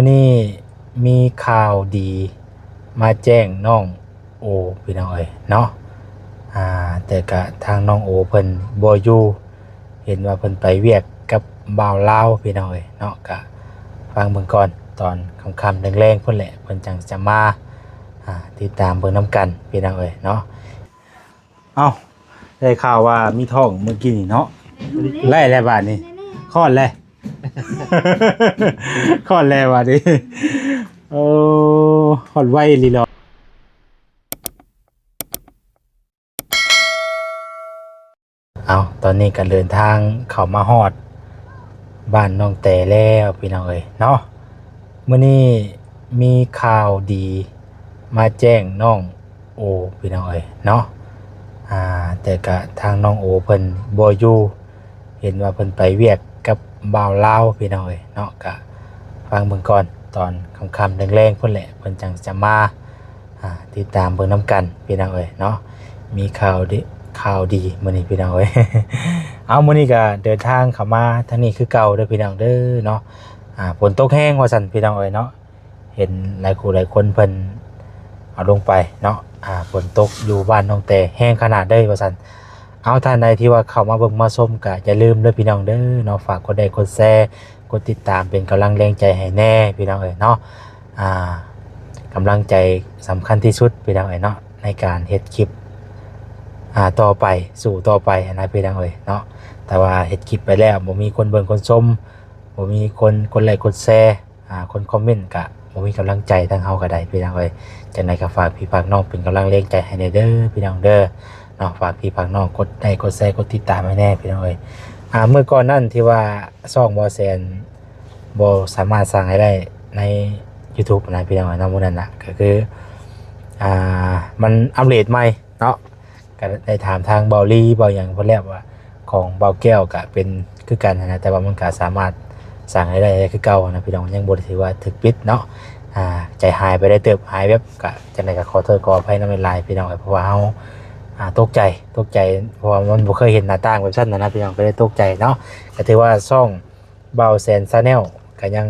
ມື້ນີ້ມີຂ່າວດີມາແຈ້ງນ້ອງໂອ ພີ່ນ້ອງເອີຍເນາະ. ອ່າ ແຕ່ກະທາງນ້ອງໂອເພິ່ນບໍ່ຢູ່ ເຫັນວ່າເພິ່ນໄປວຽກກັບບ່າວລາວ ພີ່ນ້ອງເອີຍເນາະ. ກະຟັງເບິ່ງກ່ອນ ຕອນຄ່ຳໆແລງໆພຸ້ນແຫຼະ ເພິ່ນຈັ່ງຈະມາ ອ່າ ຕິດຕາມເບິ່ງນຳກັນ ພີ່ນ້ອງເອີຍເນາະ. ເອົ້າ ໄດ້ຂ່າວວ່າມີທ້ອງມື້ກີ້ນີ້ເນາະ. ໄດ້ແລ້ວບາດນີ້ ຄອດແລ້ວ ຄອດແລ້ວບາດນີ້. ໂອ້ ຄອດໄວອີ່ຫຼີເນາະ. ເອົ້າ ຕອນນີ້ກໍເດີນທາງເຂົ້າມາຮອດບ້ານນ້ອງແຕແລ້ວ ພີ່ນ້ອງເອີຍເນາະ. ມື້ນີ້ມີຂ່າວດີມາແຈ້ງນ້ອງໂອ ພີ່ນ້ອງເອີຍເນາະ. ອ່າ ແຕ່ກະທາງນ້ອງໂອເພິ່ນບໍ່ຢູ່ ເຫັນວ່າເພິ່ນໄປວຽກກັບບ່າວລາວ ພີ່ນ້ອງເອີຍເນາະ. ກະຟັງເບິ່ງກ່ອນ ຕອນຄ່ຳໆແລງໆພຸ້ນແຫຼະ ເພິ່ນຈັ່ງຈະມາ ອ່າ ຕິດຕາມເບິ່ງນຳກັນ ພີ່ນ້ອງເອີຍເນາະ. ມີຂ່າວດີ ຂ່າວດີມື້ນີ້ ພີ່ນ້ອງເອີຍ. ເອົາ ມື້ນີ້ກໍເດີນທາງເຂົ້າມາທາງນີ້ຄືເກົ່າເດີ ພີ່ນ້ອງເດີເນາະ. ອ່າ ຝົນຕົກແຮງວ່າຊັ້ນ ພີ່ນ້ອງເອີຍເນາະ. ເຫັນຫຼາຍຄູ່ຫຼາຍຄົນເພິ່ນເອົາລົງໄປເນາະ. ອ່າ ຝົນຕົກຢູ່ບ້ານນ້ອງແຕແຮງຂະໜາດເລີຍວ່າຊັ້ນ. ເອົາ ທ່ານໃດທີ່ວ່າເຂົ້າມາເບິ່ງມາຊົມ ກໍຢ່າລືມເດີ ພີ່ນ້ອງເດີເນາະ, ຝາກກົດໄລກົດແຊ ກົດຕິດຕາມເປັນກຳລັງແຮງໃຈໃຫ້ແດ່ພີ່ນ້ອງເອີຍເນາະ. ອ່າ ກຳລັງໃຈສຳຄັນທີ່ສຸດພີ່ນ້ອງເອີຍເນາະ ໃນການເຮັດຄລິບ ອ່າ ຕໍ່ໄປ ສູ້ຕໍ່ໄປຫັ້ນນະພີ່ນ້ອງເອີຍເນາະ. ແຕ່ວ່າເຮັດຄລິບໄປແລ້ວບໍ່ມີຄົນເບິ່ງຄົນຊົມ ບໍ່ມີຄົນກົດໄລກົດແຊ ອ່າ ຄົນຄອມເມັນກະບໍ່ມີກຳລັງໃຈທາງເຮົາກໍໄດ້ພີ່ນ້ອງເອີຍ. ຈັ່ງໃດກໍຝາກພີ່ຝາກນ້ອງເປັນກຳລັງແຮງໃຈໃຫ້ແດ່ເດີພີ່ນ້ອງເດີເນາະ. ຝາກພີ່ຝາກນ້ອງກົດໄລກົດແຊກົດຕິດຕາມໃຫ້ແດ່ພີ່ນ້ອງເອີຍ. ອ່າ ມື້ກ່ອນນັ້ນທີ່ວ່າຊ່ອງບໍ່ແສນ ບໍ່ສາມາດສ້າງລາຍໄດ້ໃນຢູທູບນະພີ່ນ້ອງເນາະ. ມື້ນັ້ນນະ ກໍຄື ອ່າ ມັນອັບເດດໃໝ່ເນາະ, ກໍໄດ້ຖາມທາງເບົາລີເບົາຫຍັງເພິ່ນແລ້ວວ່າ ຂອງເບົາແກ້ວກໍເປັນຄືກັນຫັ້ນນະ, ແຕ່ວ່າມັນກໍສາມາດສ້າງລາຍໄດ້ໄດ້ຄືເກົ່ານະພີ່ນ້ອງ, ຍັງບໍ່ໄດ້ຖືວ່າຖືກປິດເນາະ. ອ່າ ໃຈຫາຍໄປໄດ້ເຕີບ ຫາຍແວບ, ກໍຈັ່ງໃດກໍຂໍໂທດຂໍອະໄພນຳຫຼາຍໆພີ່ນ້ອງ, ເພາະວ່າເຮົາ ອ່າ ຕົກໃຈ ຕົກໃຈ ເພາະວ່າມັນບໍ່ເຄີຍເຫັນໜ້າຕ່າງແບບຊັ້ນນະພີ່ນ້ອງ, ກໍເລີຍຕົກໃຈເນາະ. ກໍຖືວ່າຊ່ອງ ບ່າວແສນ Channel ກໍຍັງ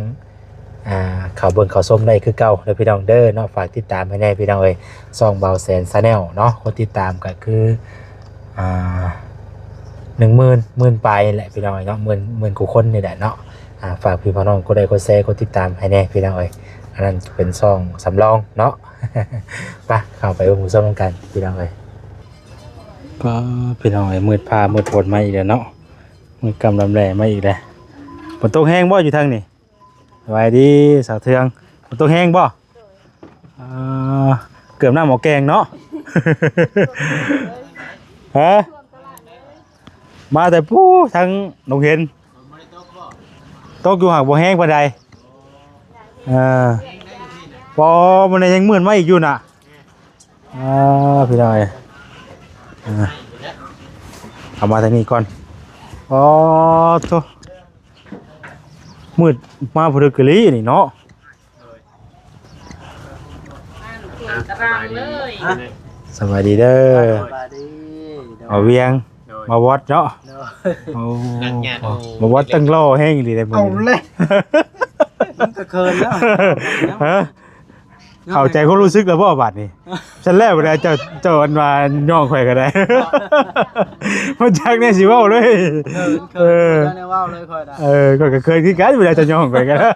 ອ່າ ເຂົ້າເບິ່ງເຂົ້າຊົມໄດ້ຄືເກົ່າເດີພີ່ນ້ອງເດີເນາະ. ຝາກຕິດຕາມໃຫ້ແດ່ພີ່ນ້ອງເອີຍ ຊ່ອງບ່າວແສນ Channel ເນາະ. ຄົນຕິດຕາມກໍຄື ອ່າ ໜຶ່ງໝື່ນ ໝື່ນປາຍນີ້ແຫຼະພີ່ນ້ອງເອີຍເນາະ, ໝື່ນ ໝື່ນກວ່າຄົນນີ້ແຫຼະເນາະ. ອ່າ ຝາກພີ່ຝາກນ້ອງກົດໄລກົດແຊກົດຕິດຕາມໃຫ້ແດ່ພີ່ນ້ອງເອີຍ. ອັນນັ້ນເປັນຊ່ອງສຳລອງເນາະ. ໄປ ເຂົ້າໄປເບິ່ງຜູ້ຊົມນຳກັນພີ່ນ້ອງເອີຍ. ປ້າ ພີ່ນ້ອງເອີຍ ມືດຟ້າມືດຝົນມາອີກແລ້ວເນາະ. ມືດຄ່ຳລຳແລມາອີກແລ້ວ. ຝົນຕົກແຮງບໍ່ຢູ່ທາງນີ້? ສະບາຍດີສາວເທືອງ. ຝົນຕົກແຮງບໍ່? ເອີ ເກືອບນ້ຳເອົາແກງເນາະ. ຮະ? ມາແຕ່ປູ້ທາງໜອງເຫັນ. ຕົກຢູ່ຫາກບໍ່ແຮງປານໃດ. ເອີ ພໍມັນຍັງມືດມາອີກຢູ່ນະ. ອ່າ ພີ່ນ້ອງເອີຍ ອ່າ ເອົາມາທາງນີ້ກ່ອນ. ອໍ ໂທ້ ມືດມາພໍດີກະລີນີ້ເນາະ. ສະບາຍດີເດີ. ສະບາຍດີ. ເອົາວຽງ ໂດຍ ມາວອດເນາະ. ໂດຍ ໂອ້ ມາວອດຕັ້ງຫຼໍ່ແຮງອີ່ຫຼີເດ້ມື້ນີ້. ເອົາແລ້ວ ມັນກໍເຂີນແລ້ວ. ຮະ? ເຂົ້າໃຈຄວາມຮູ້ສຶກແລ້ວບໍ່ບາດນີ້? ຊັ້ນແລ້ວບັດນີ້ເຈົ້າ ເຈົ້າອັນວ່າຍ້ອງຂ້ອຍກໍໄດ້. ບໍ່ຈັກແນວຊິເວົ້າເລີຍ. ເຂີນ ເຂີນ ເອີ ບໍ່ຈັກແນວເວົ້າເລີຍຂ້ອຍນະ. ເອີ ຂ້ອຍກໍເຂີນຄືກັນເວລາເຈົ້າຍ້ອງຂ້ອຍກໍໄດ້.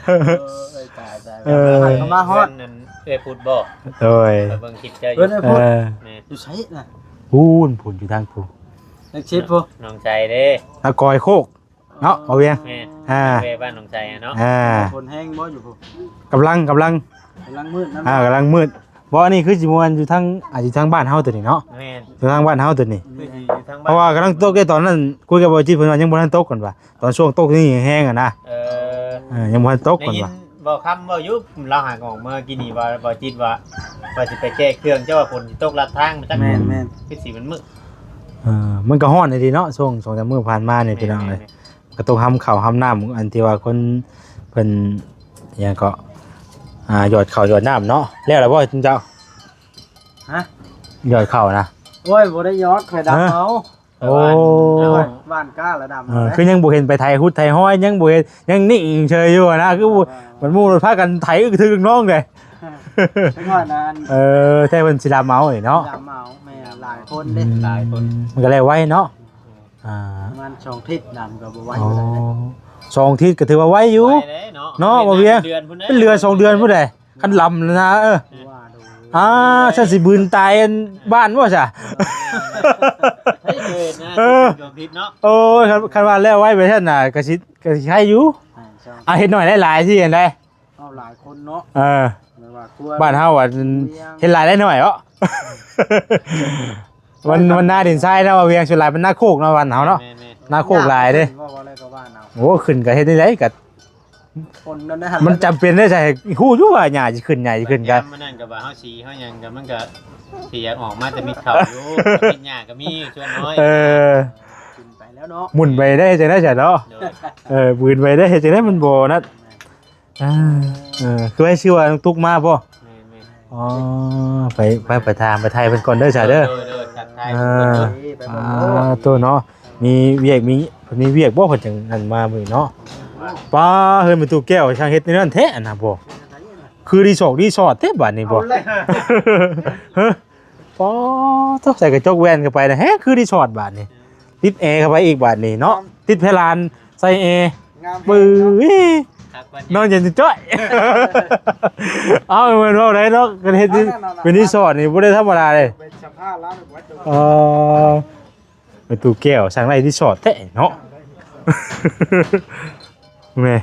ໂອ້ຍ ຕາຍ ຕາຍ ເອີ ມາຮອດ ເພື່ອນນັ້ນເອື້ອຍພຸດບໍ່? ໂດຍ ຂ້ອຍເບິ່ງຄລິບເຈົ້າຢູ່. ເພື່ອນເອື້ອຍພຸດ ເອີ ແມ່ນ ຢູ່ໃສນະ? ພຸ້ນ ພຸ້ນ ຢູ່ທາງພຸ້ນ ທາງຊິດພຸ້ນ ໜອງໄຊເດ້ ນະກອຍໂຄກ. ເນາະ ບໍ່ວຽງ? ແມ່ນ ອ່າ ແມ່ນ ບ້ານໜອງໄຊເນາະ. ອ່າ ຝົນແຮງບໍ່ຢູ່ພຸ້ນ? ກຳລັງ ກຳລັງ ກຳລັງມືດນະ. ອ່າ ກຳລັງມືດ. ບໍ່ ອັນນີ້ຄືຊິມ່ວນຢູ່ທາງ ອາດຢູ່ທາງບ້ານເຮົາຕົວນີ້ເນາະ. ແມ່ນ ຢູ່ທາງບ້ານເຮົາຕົວນີ້ ຄືຊິຢູ່ທາງບ້ານ ເພາະວ່າກຳລັງຕົກເດ້ຕອນນັ້ນ ຄຸຍກັບບ່າວຈິດເພິ່ນວ່າຍັງບໍ່ທັນຕົກເພິ່ນວ່າ ຕອນຊ່ວງຕົກນີ້ແຮງຫັ້ນນະ. ເອີ ເອີ ຍັງບໍ່ທັນຕົກເພິ່ນວ່າ ເວົ້າຄຳເວົ້າຢູ່ ລາວຫາກອອກເມື່ອກີ້ນີ້ວ່າ ບ່າວຈິດວ່າ ວ່າຊິໄປແກ້ເຄື່ອງ ເຈົ້າວ່າຝົນຊິຕົກລັດທາງ ມັນຈັກ. ແມ່ນ ແມ່ນ ຄືຊິມັນມືດ. ເອີ ມັນກໍຮ້ອນອີ່ຫຼີເນາະ ຊ່ວງສອງສາມມື້ຜ່ານມານີ້ ແມ່ນ ພີ່ນ້ອງເອີຍ. ແມ່ນ ກໍຕ້ອງຫາເຂົ້າຫານ້ຳ ອັນທີ່ວ່າຄົນເພິ່ນຫຍັງເກາະ ອ່າ ຢອດເຂົ້າຢອດນ້ຳເນາະ. ແລ້ວລະບໍ່ເຈົ້າ? ຮະ? ຢອດເຂົ້ານະ? ໂອ້ຍ ບໍ່ໄດ້ຢອດ ຂ້ອຍດັບເອົາ. ໂອ້ ແຕ່ວ່າອັນ ຫວ່ານກ້າລະດຳ ເອີ ແລ້ວ ຄືຍັງບໍ່ເຫັນໄປໄຖຮຸດໄຖຮອຍ ຍັງບໍ່ເຫັນ ຍັງນິ່ງເຊີຍຢູ່ນະ ຄື ເອີ ມັນໝູ່ພາກັນໄຖອຶກທຶກອຶກນ້ອງເດ້ ຈັກໜ້ອຍນັ້ນ ເອີ ແທ້ເພິ່ນຊິດຳເອົານີ້ເນາະ ດຳເອົາ ແມ່ນ ຫຼາຍຄົນເດ້ ອືມ ຫຼາຍຄົນ ມັນກໍແລ້ວໄວເນາະ ອ່າ ປະມານສອງທິດດຳກໍບໍ່ໄວ ອໍ ປານໃດ ສອງທິດກໍຖືວ່າໄວຢູ່ ໄວເດ້ເນາະ ເນາະ ບໍ່ວຽງ ເປັນເດືອນພຸ້ນເດ້ ເປັນເດືອນສອງເດືອນພຸ້ນເດ້ ຄັນລຳນະ ເອີ ອ່າ ຊັ້ນຊິບືນຕາຍອັນບ້ານບໍ່ຊະ ເອີ ເອີ ເນາະ ໂອ້ຍ ຄັນ ຄັນວ່າແລ້ວໄວໄປຊັ້ນນະ ກໍຊິ ກໍຊິໄຄຢູ່ ອ່າ ເຮັດໜ້ອຍຫຼາຍໆ ຊິອັນໃດ ເອົາຫຼາຍຄົນເນາະ ເອີ ແມ່ນວ່າ ບ້ານເຮົາອະ ເຮັດຫຼາຍໄດ້ໜ້ອຍເນາະ ມັນ ມັນນາດິນຊາຍເນາະ ວຽງສ່ວນຫຼາຍມັນນາໂຄກເນາະ ບ້ານເຮົາເນາະ ແມ່ນໆ ນາໂຄກຫຼາຍເດ້ ເວົ້າ ເວົ້າແລ້ວກໍວ່າເນາະ ໂອ້ ຂຶ້ນກໍເຮັດໄດ້ໃດ ກໍ ຄົນນັ້ນນະ ມັນຈຳເປັນໄດ້ໃສ ຮູ້ຢູ່ວ່າຫຍ້າຊິຂຶ້ນ ຫຍ້າຊິຂຶ້ນກໍ ຍາມມັນນັ້ນກໍວ່າເຮົາສີເຮົາຫຍັງກໍ ມັນກໍຊິຢາກອອກມາແຕ່ມິດເຂົ້າຢູ່ ມິດຫຍ້າກໍມີຢູ່ສ່ວນນ້ອຍ ເອີ ຂຶ້ນໄປແລ້ວເນາະ ໝຸ່ນໄປໄດ້ຈັ່ງໃດຊະເນາະ ໂດຍ ເອີ ບືນໄປໄດ້ຈັ່ງໃດ ມັນບໍ່ນັ້ນ ອ່າ ເອີ ຄືໃຫ້ຊື່ວ່ານ້ອງຕຸກມາບໍ່? ແມ່ນໆ ອໍ ໄປ ໄປ ໄປຖາມ ໄປໄຖ່ເພິ່ນກ່ອນເດີຊະເດີ ໂດຍໆ ທັກທາຍ ເອີ ເພິ່ນກ່ອນເດີ ອ່າ ໂຕເນາະ ມີວຽກ ມີ ເພິ່ນມີວຽກບໍ່ ເພິ່ນຈັ່ງນັ້ນມາມື້ນີ້ເນາະ ປ້າ ເຮືອນແມ່ຕູ້ແກ້ວຊ່າງເຮັດແນວນັ້ນແທ້ ອັນນະບໍ່ ຄືຣີສອດ ຣີສອດແທ້ບາດນີ້ບໍ່ ເອົາແລ້ວ ຮະ ປາໂທ້ ໃສ່ກະຈົກແວ່ນເຂົ້າໄປນະ ແຮງຄືຣີສອດບາດນີ້ ຕິດແອເຂົ້າໄປອີກບາດນີ້ເນາະ ຕິດເພດານໃສ່ແອ ງາມ ບຶ້ຍ ຄັກປານຫຍັງ ນອນເຢັນຈ້ອຍ ເອົາ ແມ່ນເວົ້າໄດ້ເນາະ ຄັນເຮັດ ເອົາ ເປັນຣີສອດນີ້ບໍ່ໄດ້ທຳມະດາເດ້ ໄປສຳພາດລາວ ເອີ ແມ່ຕູ້ແກ້ວຊ່າງໄດ້ຣີສອດແທ້ເນາະ ແມ່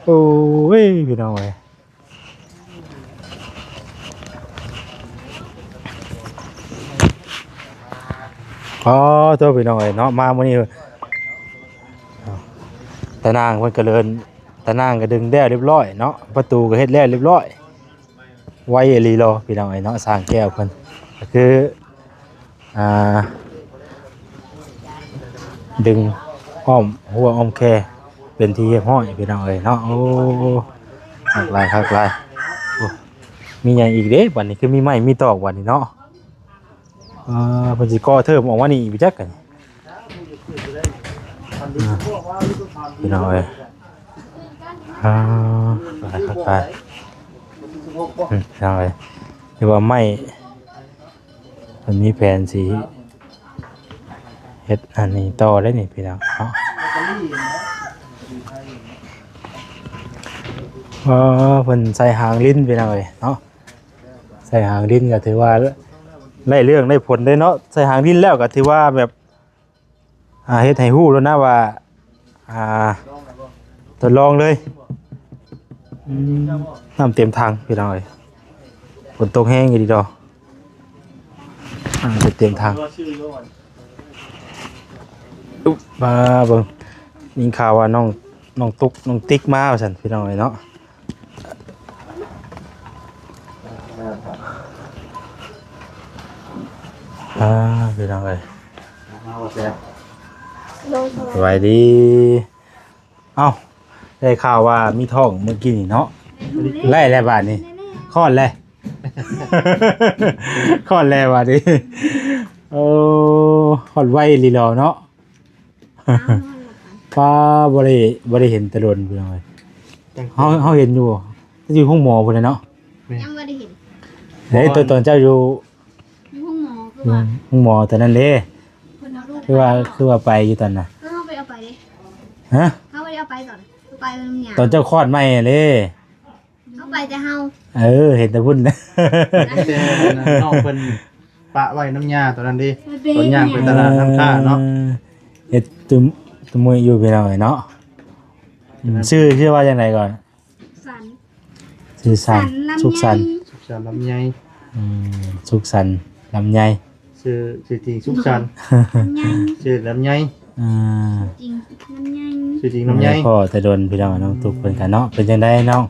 ໂອ້ຍ ພີ່ນ້ອງເອີຍ ອໍ ໂທ້ ພີ່ນ້ອງເອີຍເນາະ ມາມື້ນີ້ ຕາໜ່າງເພິ່ນກໍເລີນ ຕາໜ່າງກໍດຶງແລ້ວລຽບຮ້ອຍເນາະ ປະຕູກໍເຮັດແລ້ວລຽບຮ້ອຍ ໄວອີ່ຫຼີເນາະ ພີ່ນ້ອງເອີຍເນາະ ຊ່າງແກ້ວເພິ່ນ ກໍຄື ອ່າ ດຶງອ້ອມຮົ້ວອ້ອມແຄ ເປັນທີ່ຮຽບຮ້ອຍ ພີ່ນ້ອງເອີຍເນາະ ໂອ້ ຄັກຫຼາຍ ຄັກຫຼາຍ ໂອ້ ມີຫຍັງອີກເດ້ ບາດນີ້ຄືມີໄມ້ມີຕອກບາດນີ້ເນາະ ອ່າ ເພິ່ນຊິກໍ່ເທີມອອກມານີ້ອີກຈັກ ອ່າ ພີ່ນ້ອງເອີຍ ອ່າ ຄັກຫຼາຍ ຄັກຫຼາຍ ອືມ ພີ່ນ້ອງເອີຍ ຖືວ່າໄມ້ ເພິ່ນມີແຜນຊິເຮັດອັນນີ້ຕໍ່ເດ້ນີ້ພີ່ນ້ອງເນາະ ເອີ ເພິ່ນໃສ່ຫາງລິນພີ່ນ້ອງເອີຍເນາະ ໃສ່ຫາງລິນກໍຖືວ່າໄດ້ເລື່ອງໄດ້ຜົນເດ້ເນາະ ໃສ່ຫາງລິນແລ້ວກໍຖືວ່າແບບ ອ່າ ເຮັດໃຫ້ຮູ້ແລ້ວນະວ່າ ອ່າ ທົດລອງເລີຍ ອືມ ນ້ຳເຕັມຖັງພີ່ນ້ອງເອີຍ ຝົນຕົກແຮງອີ່ຫຼີດອກ ນ້ຳຈະເຕັມຖັງ ອຸບ ມາເບິ່ງ ຍິນຂ່າວວ່ານ້ອງ ນ້ອງຕຸກ ນ້ອງຕິກມາວ່າຊັ້ນ ພີ່ນ້ອງເອີຍເນາະ ອ່າ ພີ່ນ້ອງເອີຍ ສະບາຍດີ ເອົ້າ ໄດ້ຂ່າວວ່າມີທ້ອງມື້ກີ້ນີ້ເນາະ ໄດ້ແລ້ວບາດນີ້ ຄອດແລ້ວ ຄອດແລ້ວບາດນີ້ ໂອ້ ຄອດໄວອີ່ຫຼີເນາະ ປ້າ ບໍ່ໄດ້ ບໍ່ໄດ້ເຫັນແຕ່ດົນພີ່ນ້ອງເອີຍ ເຮົາ ເຮົາເຫັນຢູ່ ຢູ່ໂຮງໝໍພຸ້ນແຫຼະເນາະ ຍັງບໍ່ໄດ້ເຫັນ ເດ້ ຕອນ ຕອນເຈົ້າຢູ່ ຢູ່ໂຮງໝໍ ຄືວ່າ ໂຮງໝໍຕອນນັ້ນເດ້ ເພິ່ນເອົາລູກ ຄືວ່າ ຄືວ່າໄປຢູ່ຕອນນະ ເອີ ເຮົາບໍ່ໄດ້ເອົາໄປເດ້ ຮະ ເຮົາບໍ່ໄດ້ເອົາໄປຕອນ ໄປນຳຍາ ຕອນເຈົ້າຄອດໃໝ່ເດ້ ເຮົາໄປແຕ່ເຮົາ ເອີ ເຫັນແຕ່ພຸ້ນ ແຕ່ນ້ອງເພິ່ນປະໄວ້ນຳຍາຕອນນັ້ນເດ້ ຕອນຍ່າງໄປຕະຫຼາດນ້ຳຄ້າເນາະ ເອີ ເຮັດຕຸມ ຕຸມມຸຍຢູ່ພີ່ນ້ອງເອີຍເນາະ ອືມ ຊື່ ຊື່ວ່າຈັ່ງໃດກ່ອນ? ສັນ ຊື່ສັນ ສັນລຳໄຍ ສຸກສັນ ສຸກສັນລຳໄຍ ອືມ ສຸກສັນລຳໄຍ ຊື່ ຊື່ຈິງສຸກສັນ ລຳໄຍ ຊື່ລຳໄຍ ອ່າ ຊື່ຈິງລຳໄຍ ຊື່ຈິງລຳໄຍ ພໍ້ແຕ່ດົນພີ່ນ້ອງ ນ້ອງຕຸກເພິ່ນກັນເນາະ ເປັນຈັ່ງໃດນ້ອງ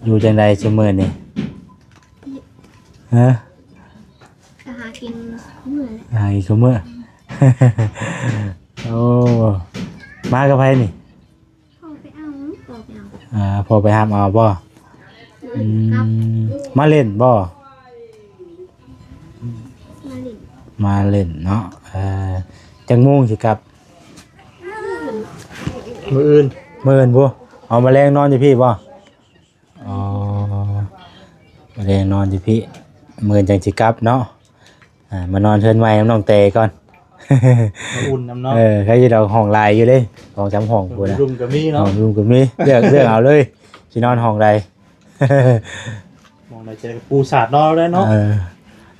ຢູ່ຈັ່ງໃດຊຸມື້ນີ້? ຮະ? ກໍຫາກິນມື້ແຫຼະ ຫາກິນຊຸມື້ ໂອ້ ມາກັບໃຜນີ້? ພໍ່ໄປເອົາ ພໍ່ໄປເອົາ ອ່າ ພໍ່ໄປຮັບເອົາບໍ່? ອືມ ມາຫຼິ້ນບໍ່? ມາຫຼິ້ນ ມາຫຼິ້ນເນາະ. ເອີ ຈັກໂມງຊິກັບ? ມື້ອື່ນ ມື້ອື່ນພຸ້ນ. ເອົາ ມາແລງນອນຢູ່ພີ້ບໍ່? ອໍ ມາແລງນອນຢູ່ພີ້ ມື້ອື່ນຈັ່ງຊິກັບເນາະ. ອ່າ ມານອນເຮືອນໃໝ່ນຳນ້ອງແຕກ່ອນ ມາອຸ່ນນຳເນາະ. ເອີ ໃຄຢູ່ດອກ ຫ້ອງຫຼາຍຢູ່ເດ້ ສອງສາມຫ້ອງພຸ້ນນະ. ຫ້ອງລຸ່ມກໍມີເນາະ ຫ້ອງລຸ່ມກໍມີ ເລືອກ ເລືອກເອົາເລີຍ ຊິນອນຫ້ອງໃດ. ໝ່ອງໃດຈະໄດ້ປູສາດນອນແລ້ວເນາະ. ເອີ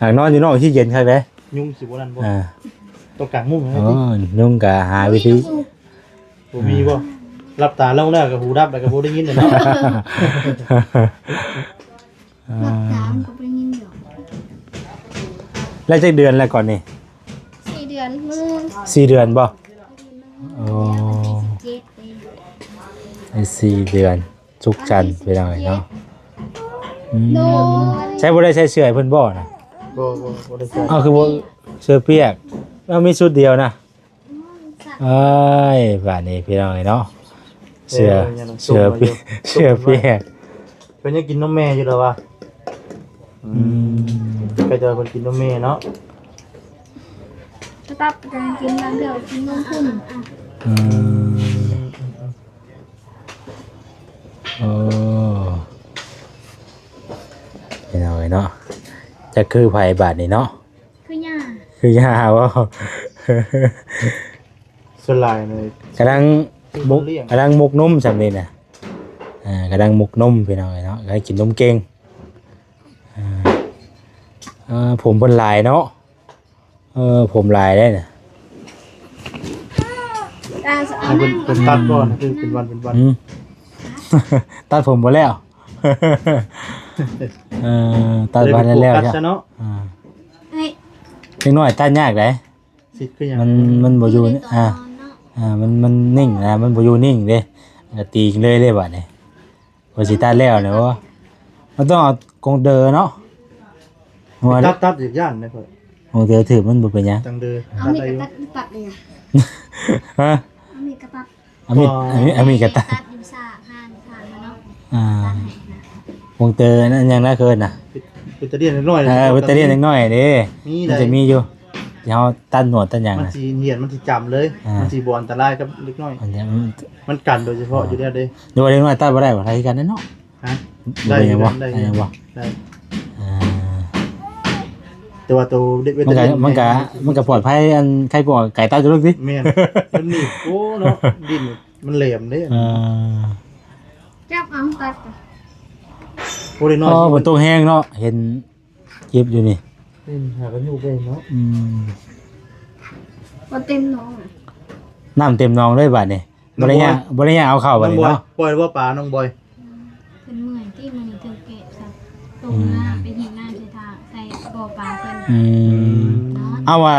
ຫາກນອນຢູ່ນອກຊິເຢັນຄັກເດ້. ຍຸງຊິບໍ່ນັ້ນບໍ່? ອ່າ ຕ້ອງກາງມຸ້ງໃຫ້ຕິ. ໂອ້ ຍຸງກໍຫາວິທີ. ບໍ່ມີບໍ່? ອ່າ ຫຼັບຕາລົງແລ້ວກໍຫູດັບ ແລ້ວກໍບໍ່ໄດ້ຍິນແລ້ວເນາະ. ອ່າ ຫຼັບຕາມັນກໍບໍ່ໄດ້ຍິນດອກ. ແລ້ວຈັກເດືອນແລ້ວກ່ອນນີ້? ສີ່ເດືອນ. ສີ່ເດືອນບໍ່? ອໍ ໄດ້ສີ່ເດືອນ. ສຸກຈັນ ພີ່ນ້ອງເອີຍເນາະ. ອືມ ໃຊ້ ບໍ່ໄດ້ໃສ່ເສື້ອໃຫ້ເພິ່ນບໍ່ນະ? ບໍ່ ບໍ່ ບໍ່ໄດ້ໃສ່. ເອົາ ຄືບໍ່ ເສື້ອປຽກ ເອົາ ມີຊຸດດຽວນະ. ເອີຍ ບາດນີ້ພີ່ນ້ອງເອີຍເນາະ ເສື້ອ ເສື້ອປຽກ ເສື້ອປຽກ. ເພິ່ນຍັງກິນນົມແມ່ຢູ່ລະວ່າ. ອືມ ອືມ ກໍຈະເພິ່ນກິນນົມແມ່ເນາະ. ຕະຕັບກໍກິນບາງເທື່ອກິນນົມພຸ້ນ. ອືມ ໂອ້ ພີ່ນ້ອງເອີຍເນາະ ຈັກຄືໃຜບາດນີ້ເນາະ. ຄືຫຍ້າ ຄືຫຍ້າບໍ່? ສ່ວນຫຼາຍນີ້ກຳລັງມຸກ ກຳລັງມຸກນົມຊ່ຳນີ້ນະ. ອ່າ ກຳລັງມຸກນົມພີ່ນ້ອງເອີຍເນາະ ໃຫ້ກິນນົມເກັ່ງ. ອ່າ ເອີ ຜົມເພິ່ນຫຼາຍເນາະ. ເອີ ຜົມຫຼາຍເດ້ນະ. ໃຫ້ເພິ່ນ ເພິ່ນຕັດກ່ອນ ຄືເປັນວັນເປັນວັນ. ອືມ ຕັດຜົມບໍ່ແລ້ວ. ເອີ ຕັດວັນແລ້ວ ເລີຍໄປໂຟກັສຊະເນາະ. ອ່າ ເດັກນ້ອຍຕັດຍາກໃດ໋. ສິດຄືຫຍັງ? ມັນ ມັນບໍ່ຢູ່ ອ່າ ອ່າ ມັນ ມັນນິ່ງນະ ມັນບໍ່ຢູ່ນິ່ງເດ້ ກໍຕີເລີຍເດ້ບາດນີ້. ວ່າຊິຕັດແລ້ວນີ້ ໂອ້ ມັນຕ້ອງເອົາກົງເດີເນາະ. ຕັດ ຕັດ ຢາກຢ້ານເດ້ຂ້ອຍ ກົງເດີຖືກ ມັນບໍ່ເປັນຫຍັງ. ຕັງເດີ ເອົາມີດກໍຕັດ ຕັດໄດ້ຢູ່. ຕັດໄດ້ຢູ່. ຮະ? ເອົາມີດກໍຕັດ ເອົາມີດ ເອົາມີດ ເອົາມີດກໍຕັດ ຕັດຢູ່ຊາກຮ້ານ ຮ້ານເນາະ. ອ່າ ຕັດໃຫ້ນະ ກົງເດີອັນຫຍັງນະ ເອີ້ນນະ ແບັດເຕີເຣຍເດັກນ້ອຍ. ເອີ ແບັດເຕີເຣຍເດັກນ້ອຍເດ້ ມັນຈະມີຢູ່ ທີ່ເຮົາຕັດໜວດຕັດຫຍັງ ມັນ ນະ ຊິຫຽນ ມັນຊິຈຳເລີຍ. ອ່າ ມັນຊິບໍ່ອັນຕະລາຍກັບເດັກນ້ອຍ. ອັນນີ້ມັນ ມັນກັນໂດຍສະເພາະ ອ່າ ຢູ່ແລ້ວເດ້. ຫຼືວ່າເດັກນ້ອຍຕັດບໍ່ໄດ້ບໍ່? ໄດ້ຄືກັນເດ້ເນາະ. ຮະ? ບໍ່ເປັນຫຍັງບໍ່? ໄດ້ ໄດ້ ໄດ້ບໍ່? ໄດ້. ອ່າ ແຕ່ວ່າໂຕເດັກ ມັນກະ ມັນກະ ມັນກະປອດໄພ ອັນ ໄຄກວ່າໄກ່ຕັດຢູ່ລູກຕິ. ແມ່ນ ມັນໜີບ ໂອ້ເນາະ ດິ້ນ ມັນແຫຼມເດ້. ອ່າ ຈັບເອົາຕັດ. ໂອ້ ເດັກນ້ອຍ ອໍ ຝົນຕົກແຮງເນາະ ເຫັນ ເຈັບຢູ່ນີ້. ນີ້ຫາກັນຢູ່ໄປເນາະ. ອືມ ບໍ່ເຕັມໜອງນະ ນ້ຳເຕັມໜອງເລີຍບາດນີ້. ນ້ອງບອຍ ບໍ່ໄດ້ຍ່າງ ບໍ່ໄດ້ຍ່າງເອົາເຂົ້າບາດນີ້ເນາະ. ນ້ອງບອຍ ປ່ອຍບໍ່ປາ ນ້ອງບອຍ? ອືມ ເພິ່ນເມື່ອຍຕິ ມື້ນີ້ເທິງແກະຊະ ຕົກເມືອ ອືມ ໄປຮີດນ້ຳໃສ່ຖ້າ ໃສ່ບໍ່ປາເພິ່ນ. ອືມ ນອນ ເອົາວ່າ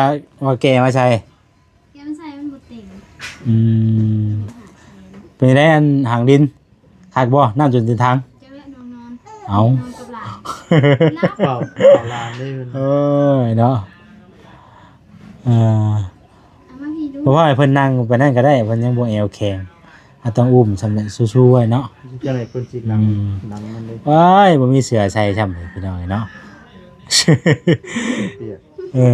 ວ່າແກະມາໃສ່ ແກະມາໃສ່ມັນບໍ່ເຕັມ. ອືມ ເປັນໃດ ອັນຫາງດິນ ຄັກບໍ່? ນ້ຳຈົນເຕັມຖັງ. ເຈົ້າແວະນອນນອນ ເອົ້າ ນອນກັບຫຼານ. ເຝົ້າ ເຝົ້າຫຼານເດ້ເພິ່ນ. ເອີຍເນາະ ເອີ ເອົາມາພີ້ດູ ບໍ່ວ່າໃຫ້ເພິ່ນນັ່ງໄປນັ້ນກໍໄດ້ ເພິ່ນຍັງບໍ່ແອວແຂງ ເຮົາຕ້ອງອຸ້ມຊ່ຳນັ້ນ ສູ້ໆໄວ້ເນາະ. ຈັ່ງໃດເພິ່ນຊິນັ່ງ ອືມ ນັ່ງມັນເດ້. ໂອ້ຍ ບໍ່ມີເສື້ອໃສ່ຊ່ຳ ພີ່ນ້ອງເອີຍເນາະ. ເອີ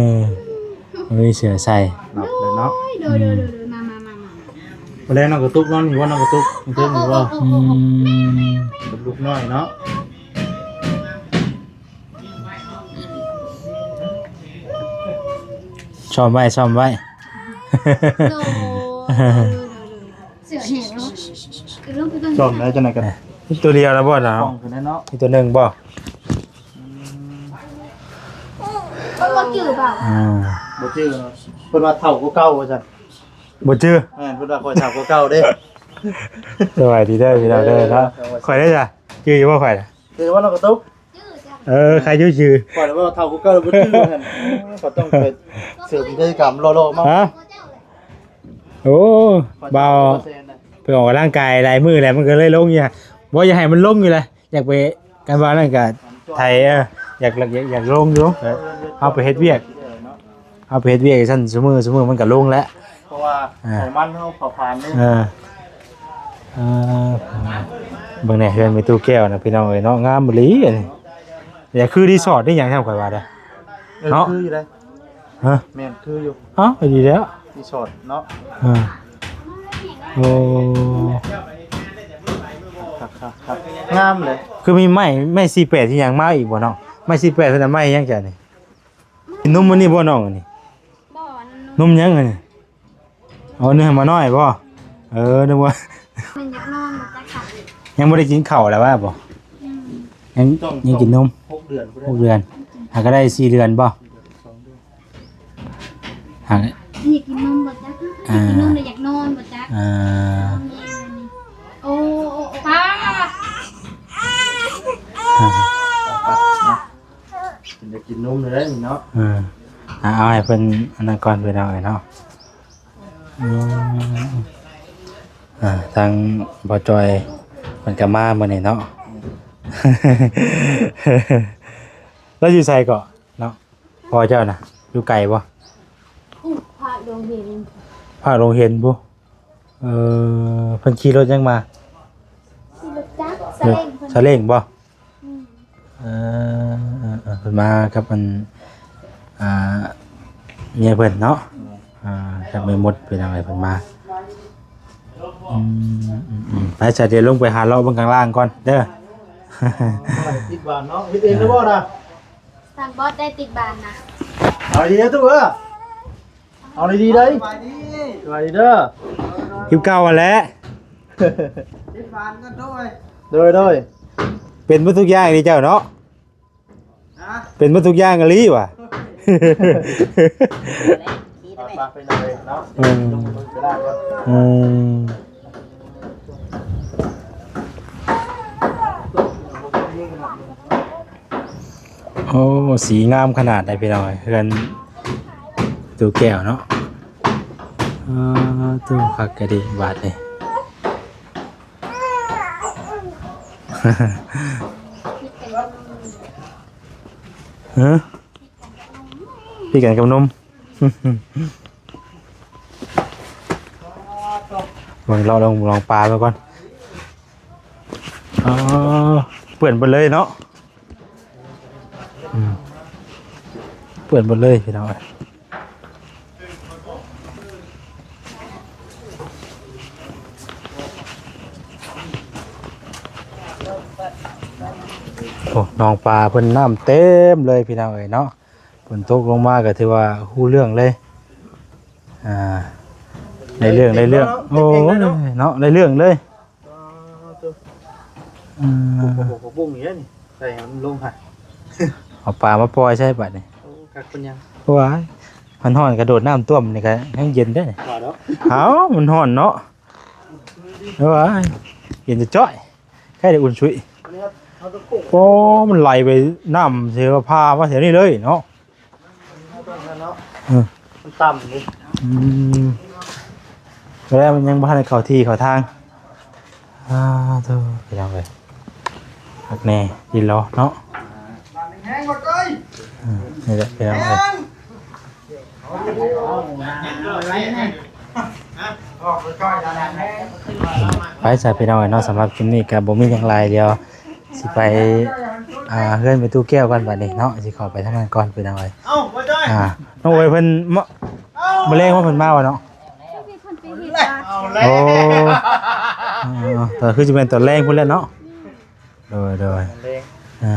ບໍ່ມີເສື້ອໃສ່. ຫຼັບແລ້ວເນາະ. ໂດຍ ໂດຍ ອືມ ໂດຍ ໂດຍ ມາ ມາ ມາ ມາ ມື້ແລງນ້ອງກະຕຸກນອນຢູ່ບໍ່? ນ້ອງກະຕຸກ ເທິງຢູ່ບໍ່? ອືມ ກັບລູກນ້ອຍເນາະ. ຊ້ອມໄວ້ ຊ້ອມໄວ້. ໂດຍ ໂດຍ ໂດຍ ໂດຍ ເສື້ອແຫ້ງເນາະ. ຊ້ອມໄດ້ຈັ່ງໃດກັນ? ມີຕົວດຽວລະບໍ່ລະ? ປ່ອງຂຶ້ນແລ້ວເນາະ. ມີຕົວໜຶ່ງບໍ່? ອືມ ເພິ່ນບໍ່ຈື່ບໍ່? ອ່າ ບໍ່ຈື່. ເພິ່ນວ່າເຖົ້າກວ່າເກົ່າວ່າຊັ້ນ. ບໍ່ຈື່. ແມ່ນ ເພິ່ນວ່າຂ້ອຍເຖົ້າກວ່າເກົ່າເດ້. ສະບາຍດີເດີພີ່ນ້ອງເດີເນາະ. ເອີ ຂ້ອຍໄດ້ຈ້ະ ຈື່ຢູ່ບໍ່ຂ້ອຍນະ? ຄືວ່ານ້ອງກະຕຸກ. ເອີ ໃຄຢູ່ຊື່. ຂ້ອຍວ່າເຖົ້າກວ່າເກົ່າ ບໍ່ຈື່ວ່າຊັ້ນ. ຂ້ອຍຕ້ອງໄປເສີມກິດຈະກຳຫຼໍ່ໆມາ. ຮະ? ໂອ້ ບ່າວ ໄປອອກກຳລັງກາຍຫຼາຍມື້ແລ້ວ ມັນກໍເລີຍລົງຢູ່. ບໍ່ ຢາກໃຫ້ມັນລົງຢູ່ແຫຼະ ຢາກໄປ ກັນວ່ານັ້ນກໍໄຖ ເອີ ຢາກ ຢາກ ຢາກລົງຢູ່. ເອີ ເຮົາໄປເຮັດວຽກ ເຮົາໄປເຮັດວຽກຊັ້ນ ຊຸມື້ ຊຸມື້ມັນກໍລົງແລ້ວ ເພາະວ່າ ອ່າ ຂອງມັນເຮົາເຜົາຖ່ານເດ້. ເອີ ເອີ ເບິ່ງແດ່ ເຮືອນແມ່ຕູ້ແກ້ວນະ ພີ່ນ້ອງເອີຍເນາະ ງາມອີ່ຫຼີ. ອັນນີ້ ຢ່າຄືຣີສອດນີ້ຫຍັງ ທາງຂ້ອຍວ່າເດ້ ເອີ ເນາະ ຄືຢູ່ເດ້. ຮະ ແມ່ນຄືຢູ່ ເອົ້າ ດີແລ້ວ ຣີສອດເນາະ ເອີ ໂອ້ ຄັກໆໆ ງາມເລີຍ ຄືມີໄມ້ ໄມ້ສີ່ແປດທີ່ຫຍັງມາອີກບໍ່ນ້ອງ? ໄມ້ສີ່ແປດເພິ່ນເອົາໄມ້ຫຍັງຈະນີ້? ກິນນົມມື້ນີ້ບໍ່ນ້ອງອັນນີ້? ບໍ່ ນົມຫຍັງອັນນີ້? ເອົາເນື້ອມານ້ອຍບໍ່? ເອີ ນຶກວ່າ ມັນຢາກນອນ ບໍ່ຈັກ ຍັງບໍ່ໄດ້ກິນເຂົ້າແລ້ວວ່າບໍ່? ອືມ ຍັງ ຍັງກິນນົມ ຫົກເດືອນພຸ້ນ ຫົກເດືອນ ຫາກໍໄດ້ສີ່ເດືອນບໍ່? ຫາ ຢາກກິນນົມບໍ່ຈັກ ອ່າ ຢາກກິນນົມແລ້ວຢາກນອນບໍ່ຈັກ ອ່າ ໂອ້ ໂອ້ ໂອ້ ປ້າ ເພິ່ນໄດ້ກິນນົມແລ້ວເດ້ນີ້ເນາະ ເອີ ເອົາໃຫ້ເພິ່ນອັນນັ້ນກ່ອນ ເພິ່ນເອົາໃຫ້ເນາະ ອືມ ອ່າ ທາງບໍ່ຈ່ອຍເພິ່ນກໍມາມື້ນີ້ເນາະ ແລ້ວຢູ່ໃສເກາະເນາະ ພໍ່ເຈົ້ານະ ຢູ່ໄກບໍ່? ພາກດົງເຫັນ ພາກດົງເຫັນພຸ້ນ ເອີ ເພິ່ນຂີ່ລົດຫຍັງມາ? ຂີ່ລົດຈັກ ສາເລ້ງເພິ່ນ ສາເລ້ງບໍ່? ອືມ ເອີ ເອີ ເພິ່ນມາກັບອັນ ອ່າ ເມຍເພິ່ນເນາະ ອ່າ ກັບແມ່ມົດ ເປັນຫຍັງໃດເພິ່ນມາ ອືມ ອືມ ອືມ ໄປ ສະ ດຽວລົງໄປຫາເລາະເບິ່ງຂ້າງລ່າງກ່ອນເດີ ຕິດບານເນາະ ເຮັດເອງແລ້ວບໍ່ນະ? ທາງບອສໄດ້ຕິດບານນະ ເອົາດີເດີຕູ້ເອີ ເອົາດີໆເດີ ສະບາຍດີ ສະບາຍດີເດີ ຄືເກົ່າຫັ້ນແຫຼະ ຕິດບານກັນໂດຍ ໂດຍ ໂດຍ ເປັນເບິດທຸກຢ່າງນີ້ເຈົ້າເນາະ ຮະ ເປັນເບິດທຸກຢ່າງອີ່ຫຼີຫວາ ໄປໆ ໄປເນາະ ອືມ ອືມ. ໂອ້ ສີງາມຂະໜາດໃດພີ່ນ້ອງເອີຍ ເຮືອນຕູ້ແກ້ວເນາະ ເອີ ຕູ້ຄັກກະດີບາດນີ້ ຮະ ພິດກັນກັບນົມ ເບິ່ງເລາະລອງ ລອງປາເບິ່ງກ່ອນ ອໍ ເປື້ອນເບິດເລີຍເນາະ ອືມ ເປື້ອນເບິດເລີຍພີ່ນ້ອງເອີຍ ໂອ້ ໜອງປາເພິ່ນນ້ຳເຕັມເລີຍພີ່ນ້ອງເອີຍເນາະ ຝົນຕົກລົງມາກໍຖືວ່າຮູ້ເລື່ອງເລີຍ ອ່າ ໄດ້ເລື່ອງ ໄດ້ເລື່ອງ ໂອ້ຍ ເນາະ ໄດ້ເລື່ອງເລີຍ ອໍ ໂຕ ອືມ ໂອ້ໂຫ ຜັກບຸ້ງນີ້ເດ້ນີ້ ໃສ່ໃຫ້ມັນລົງຫັ້ນ ເອົາປາມາປ່ອຍໃສ່ບາດນີ້ ໂອ້ ຄັກເປັນຫຍັງ ວ້າຍ ມັນຮ້ອນກະໂດດນ້ຳຖ້ວມນີ້ກະແຮງເຢັນເດ້ນີ້ ເອົາ ມັນຮ້ອນເນາະ ວ້າຍ ເຢັນຈະຈ້ອຍ ໃກ້ໄດ້ອຸ່ນຊຸຍ ໂອ້ ມັນໄຫຼໄປນ້ຳເສຍພາມາແຖວນີ້ເລີຍເນາະ ເອີ ມັນຕ່ຳນີ້ ອືມ ແລ້ວມັນຍັງບໍ່ທັນໄດ້ເຂົ້າທີ່ເຂົ້າທາງ ອ່າ ໂທ້ ພີ່ນ້ອງເອີຍ ຄັກແນ່ ດີຫຼໍເນາະ ເອີ ນີ້ແຫຼະ ພີ່ນ້ອງເອີຍ ໄປຊະພີ່ນ້ອງເອີຍເນາະ ສຳລັບຄລິບນີ້ກໍບໍ່ມີຫຍັງຫຼາຍ ດຽວຊິໄປ ອ່າ ເຮືອນແມ່ຕູ້ແກ້ວກ່ອນບັດນີ້ເນາະ ຊິເຂົ້າໄປທາງນັ້ນກ່ອນພີ່ນ້ອງເອີຍ ເອົ້າ ບໍ່ຈ້ອຍ ອ່າ ນ້ອງໂອຍເພິ່ນ ມະ ມື້ແລງວ່າເພິ່ນມາບໍ່ເນາະ ເພິ່ນໄປເຮັດ ເອົາແລ້ວ ໂອ້ ເອີ ຕອນ ຄືຊິແມ່ນຕອນແລງພຸ້ນແຫຼະເນາະ ໂດຍ ໂດຍ ເອີ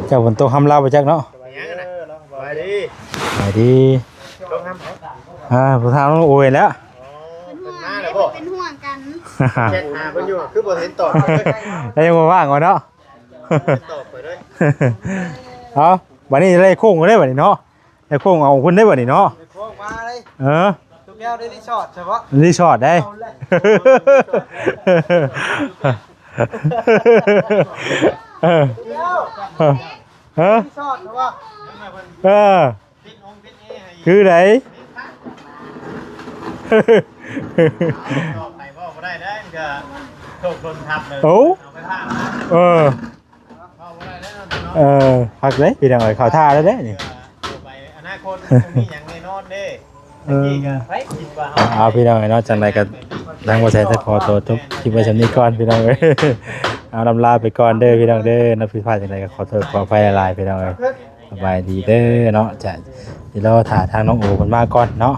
ເຈົ້າຝົນຕົກຫ້ຳລາວບໍ່ຈັກເນາະ ສະບາຍດີ ສະບາຍດີ ອ່າ ຜູ້ຖາມນ້ອງໂອຍແລ້ວ ເປັນຫ່ວງ ເປັນຫ່ວງກັນ ແຊັດຫາເພິ່ນຢູ່ ຄືບໍ່ເຫັນຕອບ ແລ້ວຍັງບໍ່ວ່າງວ່າເນາະ ຕອບໄປເລີຍ ເອົາ ບັດນີ້ໄດ້ໂຄ້ງເລີຍບັດນີ້ເນາະ ໄດ້ໂຄ້ງເອົາພຸ້ນໄດ້ບັດນີ້ເນາະ ໄດ້ໂຄ້ງມາເລີຍ ເອີ ຕຸກແກ້ວໄດ້ຣີສອດໃຊ່ບໍ່ ຣີສອດໄດ້ ເອົາແລ້ວ ເອີ ຮະ ຣີສອດໃຊ່ບໍ່ ເອີ ຄືໃດ ໄປເວົ້າບໍ່ໄດ້ເດ້ ມັນກໍໂຕຄົນທັບເລີຍ ໂອ້ ເອົາໄປພາກ ເອີ ເອີ ຄັກເດ້ພີ່ນ້ອງເອີຍ ເຂົ້າທ່າແລ້ວເດ້ນີ້ ໄປອະນາຄົດບໍ່ມີຫຍັງແນ່ນອນເດ້ ເອີ ເອົາພີ່ນ້ອງເອີຍເນາະ ຈັ່ງໃດກໍທາງບໍ່ແຊກໍຂໍໂຕຈົບຄລິບໄວ້ສ່ຳນີ້ກ່ອນພີ່ນ້ອງເອີຍ ເອົາ ລຳລາໄປກ່ອນເດີພີ່ນ້ອງເດີເນາະ ຜິດພາດຈັ່ງໃດກໍຂໍໂທດຂໍອະໄພຫຼາຍໆ ພີ່ນ້ອງເອີຍ ສະບາຍດີເດີເນາະ ຈະ ຊິລໍຖ້າທາງນ້ອງໂອເພິ່ນມາກ່ອນເນາະ.